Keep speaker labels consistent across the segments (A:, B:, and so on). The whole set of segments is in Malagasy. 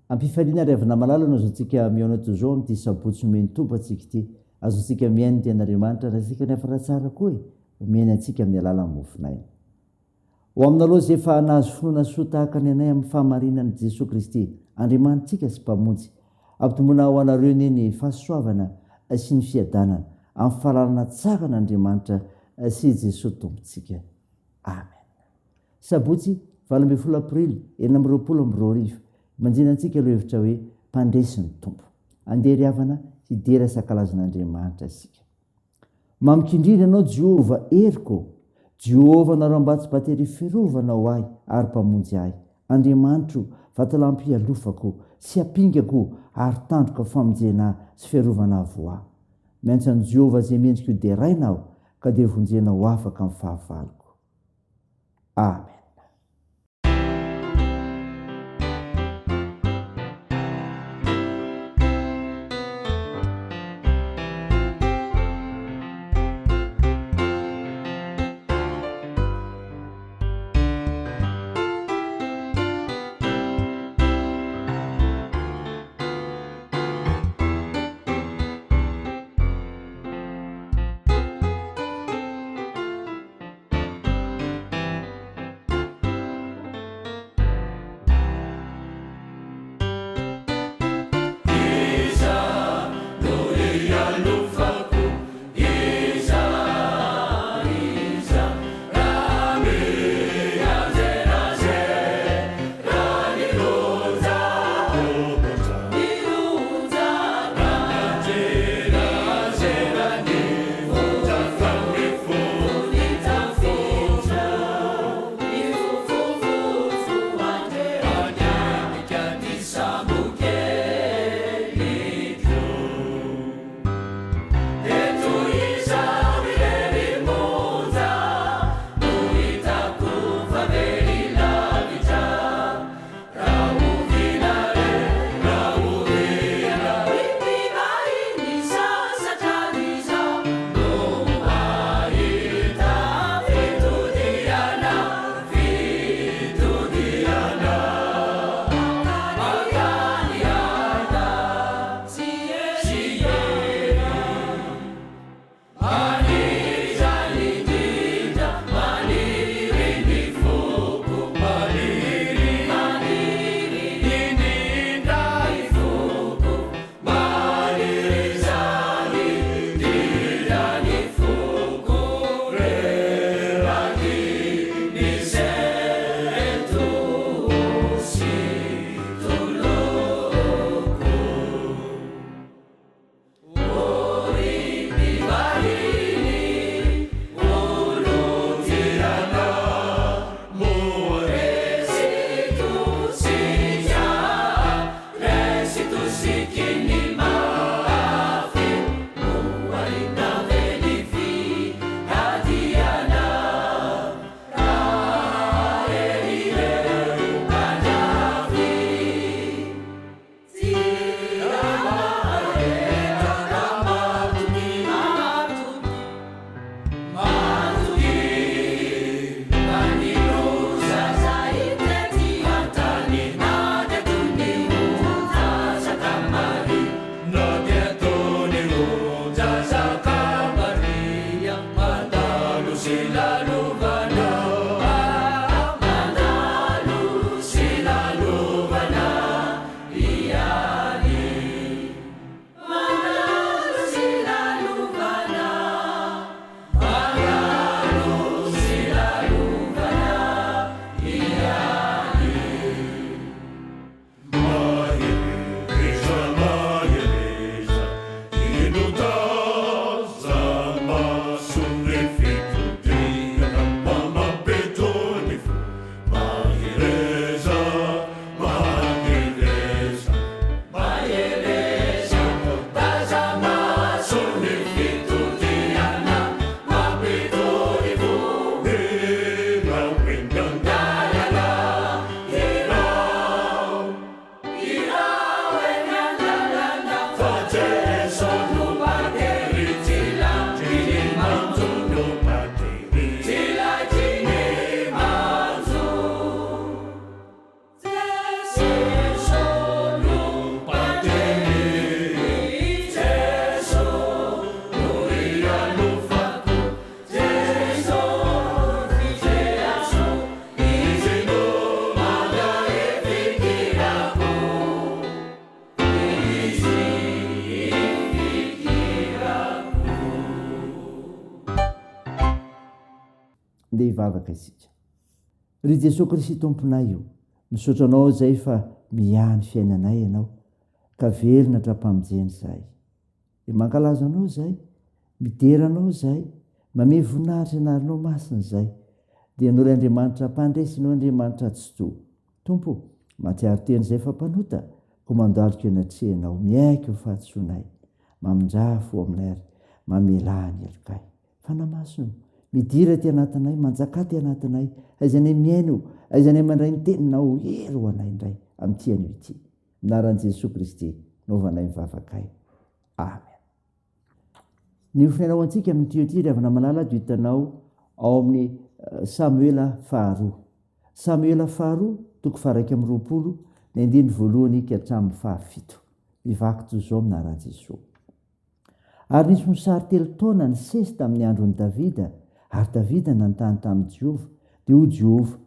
A: Am-pifaliana ry havana malala no azontsika mihaona toy izao amin'ity sabotsy nomen'ny Tompo antsika ity. Azontsika mihaino ny Tenin'Andriamanitra ary azontsika ny hafatra tsara koa e, omeny antsika amin'ny alalan'ny mofon'aina. Ho aminareo izay efa nahazo finoana soa tahaka ny anay amin'ny fahamarinan'i Jesoa Kristy, Andriamanitsika sy Mpamonjy. Ampitomboina ho anareo anie ny fahasoavana sy ny fiadanana amin'ny fahalalana tsara an'Andriamanitra sy Jesoa Tompontsika. Amen. Sabotsy 18 Aprily 2026, Manjina antsika ireo hevitra hoe Mpandresy ny Tompo. Andeha ry havana hidera sy hankalaza an'Andriamanitra isika. Mamiko indrindra Ianao Jehovah heriko ô! Jehovah anaram-batsy bateria fiarovana ho ahy ary mpamonjy ahy, Andriamanitro, vatolampy ialofako sy ampingako ary tandroka famonjena ahy sy fiarovana avo ahy. Miantso an'i Jehovah izay mendrika ho deraina aho, ka dia vonjena ho afaka amin'ny fahavaloko. Amen. Ndeha hivavaka isika. Ry Jesoa Kristy Tomponay o, misaotra Anao izay fa miahy ny fiainanay Ianao, ka velona hatrampamonjena izahay. Dia mankalaza Anao izahay, midera Anao izahay, mamehy voninahitra ny anaranao masina izahay. Dia Ianao ilay Andriamanitra mpandresy, Ianao Andriamanitra Tsitoha. Tompo o, mahatsiaro tena izay fa mpanota, koa mandaloko eo anatrehanao, miaiky ny fahadisoanay, mamindrà fo aminay ary mamelà ny helokay. Fanahy Masina o, midira aty anatinay, manjakà aty anatinay, aizanay mihaino, aizanay mandray ny Teninao ho hery ho anay indray amin'ity anio ity. Anaran'i Jesoa Kristy no ovanay ny vavakay. Amen. Ny hofonaina ho antsika amin'ity io ity ry havana malala dia hitanao ao amin'ny eh, Samoela faharoa. Samoela faharoa, toko faha 21, ny andininy voalohany ka hatramin'ny fahafito. Mivaky toy izao amin'ny anaran'i Jesoa. Ary nisy mosary telo taona nisesy tamin'ny andron'i Davida, ary Davida nanontany tamin'i Jehovah, dia hoy Jehovah,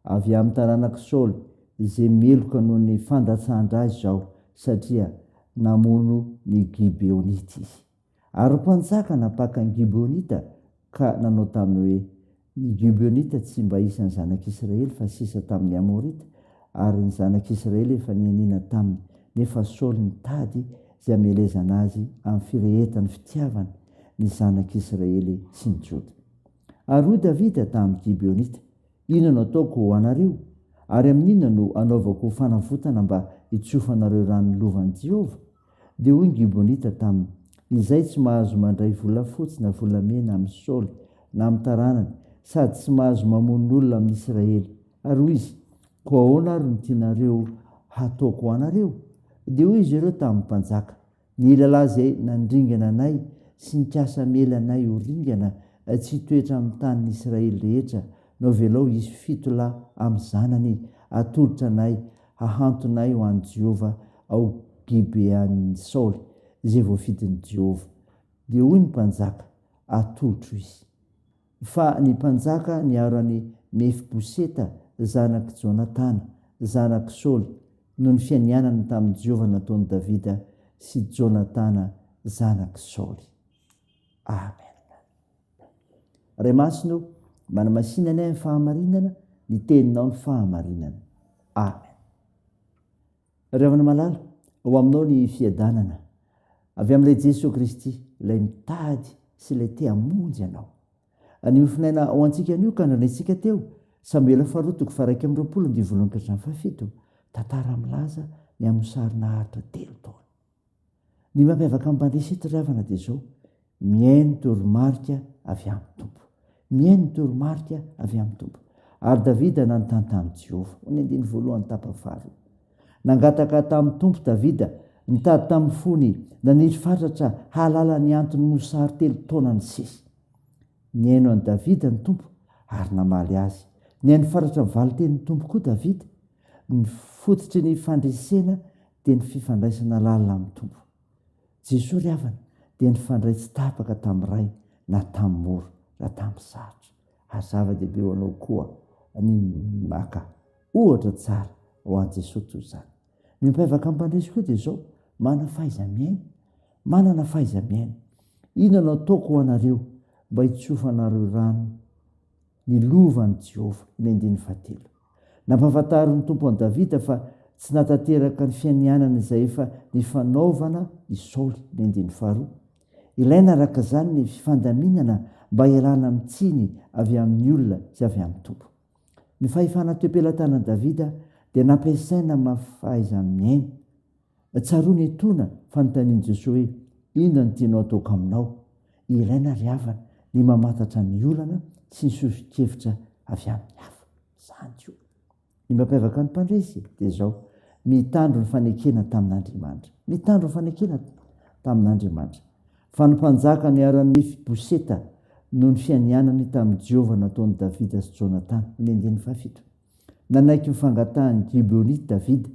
A: Avy amin'ny taranak'i Saoly, izay meloka noho ny fandatsahan-dra izao, satria namono ny Gibeonita izy. Ary mpanjaka nampaka ny Gibeonita ka nanao taminy hoe, Ny Gibeonita tsy mba isan'ny zanak'Israely fa sisa tamin'ny Amorita, ary ny zanak'Israely efa nianiana taminy, nefa Saoly nitady izay hamelezana azy amin'ny firehetan'ny fitiavany ny zanak'Israely sy ny Joda. Ary hoy Davida tamin'ny Gibeonita, Inona no ataoko ho anareo? Ary amin'inona no hanaovako fanavotana mba hitsofanareo ran'ny lovan'i Jehovah? Dia hoy ny Gibonita taminy, Izay tsy mahazo mandray volafotsy na volamena amin'i Saoly na amin'ny taranany, sady tsy mahazo mamono olona amin'i Israely. Ary hoy izy, Koa ahoana ary no tianareo hataoko ho anareo? Dia hoy izy ireo tamin'ny mpanjaka, Ny lehilahy izay nandringana anay sy nikasa hamely anay ho ringana tsy hitoetra amin'ny tanin'i Israely rehetra no avelao hisy fito lahy amin'ny zanany hatolotra anay hahantonay ho an'i Jehovah ao Gibean'i Saoly, izay voafidin'i Jehovah. Dia hoy ny mpanjaka, Atolotro izy. Fa ny mpanjaka niaro an'i Mefiboseta zanak'i Jonatana, zanak'i Saoly, noho ny fianianana tamin'i Jehovah nataon'i Davida sy Jonatana zanak'i Saoly. Amen. Ray Masina o, manamasina anay amin'ny fahamarinana, ny teninao ny fahamarinana. Amen. Ry havana malala, ho aminao ny fiadanana avy amin'ilay Jesoa Kristy, ilay mitady sy ilay te hamonjy anao. Ny mofonaina ho antsika anio ka nandrenesika teo, Samoela faharoa toko faha 21 andininy voalohany ka hatramin'ny fahafito, tantara milaza ny amin'ny mosary naharitra telo taona. Ny mampiavaka ny mpandresy eto ry havana dia izao, mihaino toromarika avy amin'ny Tompo. Mihaino toromarika avy amin'ny Tompo. Ary Davida nanontany tamin'i Jehovah. Hoy ny andininy voalohany tapany faharoa. Nangataka tamin'ny Tompo Davida, nitady tamin'ny fony, naniry fatratra hahalala ny antony mosary telo taona nisesy. Nihaino an'i Davida ny Tompo ary namaly azy. Nihaino fatratra ny valin-tenin'ny Tompo koa Davida. Ny fototry ny fandresena dia ny fifandraisana lalina amin'ny Tompo. Jesoa ry havana dia nifandray tsy tapaka tamin'ny Ray na tamin'ny mora na tamin'ny sarotra. Ary zava-dehibe ho anao koa ny maka ohatra tsara ho an'i Jesoa toy izany. Ny mampiavaka ny mpandresy koa dia izao, manana fahaiza-miaina. Manana fahaiza-miaina. Inona no ataoko ho anareo mba hitsofanareo rano ny lovan'i Jehovah? Ny andininy fahatelo. Nampahafantarin'ny Tompo an'i Davida fa tsy nahatanteraka ny fianianana izay efa nifanaovana i Saoly, ny andininy faharoa. Ilaina araka izany ny fifandaminana mba hialana amin'ny tsiny avy amin'ny olona sy avy amin'ny Tompo. Ny fahefana teo am-pelatanan'i Davida dia nampiasaina amin'ny fahaiza-miaina. Tsaroana etoana fa notanin'i Jesoa hoe, Inona no tianao ataoko aminao? Ilaina ry havana ny mamantatra ny olana sy ny soso-kevitra avy amin'ny hafa. Izany koa. Ny mampiavaka ny mpandresy dia izao, mitandro ny fanekena tamin'Andriamanitra. Mitandro ny fanekena tamin'Andriamanitra. Fa ny mpanjaka niharan'ny Mefiboseta noho ny fianianany tamin'i Jehovah nataon'i Davida sy Jonatana. Ny andininy fahafito. Nanaiky ny fangatahan'ny Gibeonita Davida.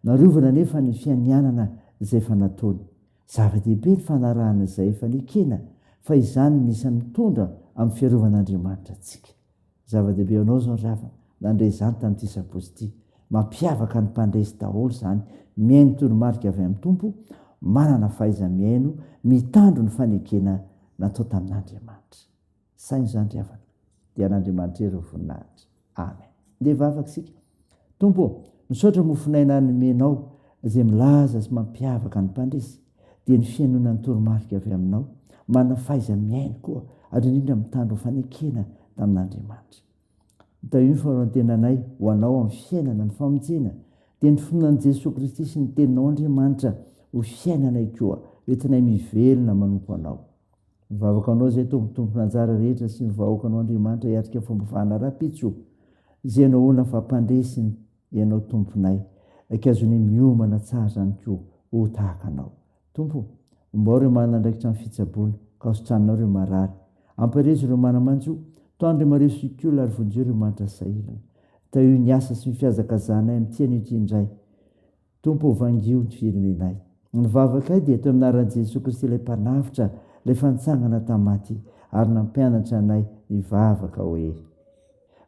A: Narovana anefa ny fianianana izay efa nataony. Zava-dehibe ny fanarahana izay efa nekena, fa izany no isan'ny mitondra amin'ny fiarovan'Andriamanitra antsika. Zava-dehibe ho anao izao ry havana, nandre izany tamin'ity sabotsy ity. Mampiavaka ny mpandresy daholo izany, mihaino toromarika avy amin'ny Tompo, manana fahaiza-mihaino, mitandro ny fanekena natao tamin'Andriamanitra. Saino izany ry havana. Dia an'Andriamanitra irery ny voninahitra. Amen. Ndeha hivavaka isika. Tompo ô, misaotra mofon'aina nomenao izay milaza sy mampiavaka ny mpandresy, dia ny fihainoana ny toromarika avy aminao, manana fahaiza-mihaino koa, ary indrindra mitandro ny fanekena tamin'Andriamanitra. Tahio ny fanoloran-tenanay ho Anao amin'ny fiainana ny famonjena, dia ny finoana an'i Jesoa Kristy sy ny Teninao Andriamanitra ho fiainanay koa, entinay mivelona manompo Anao. Mivavaka Anao izay Tompo Tompon'anjara rehetra sy ny vahoakanao Andriamanitra hiatrika fomba rahampitso, izay nahoana fa mpandresy ny Ianao Tomponay, ka azonay miomana tsara izany koa ho tahaka Anao. Tompo o, ombao ireo manana andraikitra amin'ny fitsaboana, ka hositraninao ireo marary. Ampaherezo ireo mana-manjo, tohano ireo marefo sy kiola ary vonjeo ireo mantra sahirana. Tahio ny asa sy ny fihazakazahanay amin'ity anio ity indray. Tompo o, vangio ny firenenay. Ny vavakay dia atao amin'ny anaran'i Jesoa Kristy ilay Mpanavotra, ilay efa nitsangana tamin'ny maty ary nampianatra anay hivavaka hoe.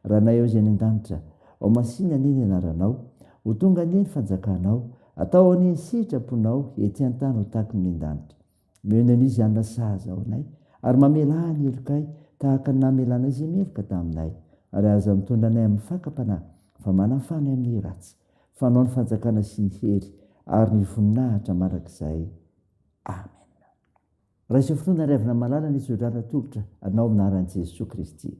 A: Ranay ao izay any an-danitra, Ho masina anie ny anaranao, Ho tonga anie ny fanjakanao, Atao anie ny sitraponao ety an-tany ho tahaky ny an-danitra. Omeo ny anio izay hanina sahaza ho anay, ary mamelà ny helokay tahaka ny namelanay izay meloka taminay. Ary aza mitondra anay amin'ny fakam-panahy, fa manafaha anay amin'ny ratsy. Fa Anao ny fanjakana sy ny hery ary ny voninahitra mandrakizay. Amen. Raiso finoana ry havana malala ny tsodrano atolotra anao amin'ny anaran'i Jesoa Kristy.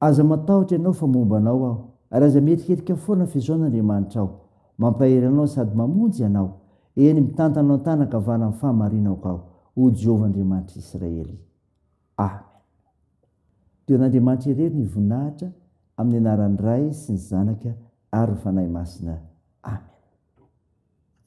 A: Aza matahotra ianao fa momba anao aho, ary aza miherikerika foana fa izao n'Andriamanitrao, mampahery anao sady mamonjy anao, eny, mitantana anao an-tanan-kavana amin'ny fahamarinako aho, hoy Jehovah Andriamanitr'Israely. Amen. Dia ho an'Andriamanitra irery ny voninahitra, amin'ny anaran'ny Ray sy ny Zanaka ary ny Fanahy Masina.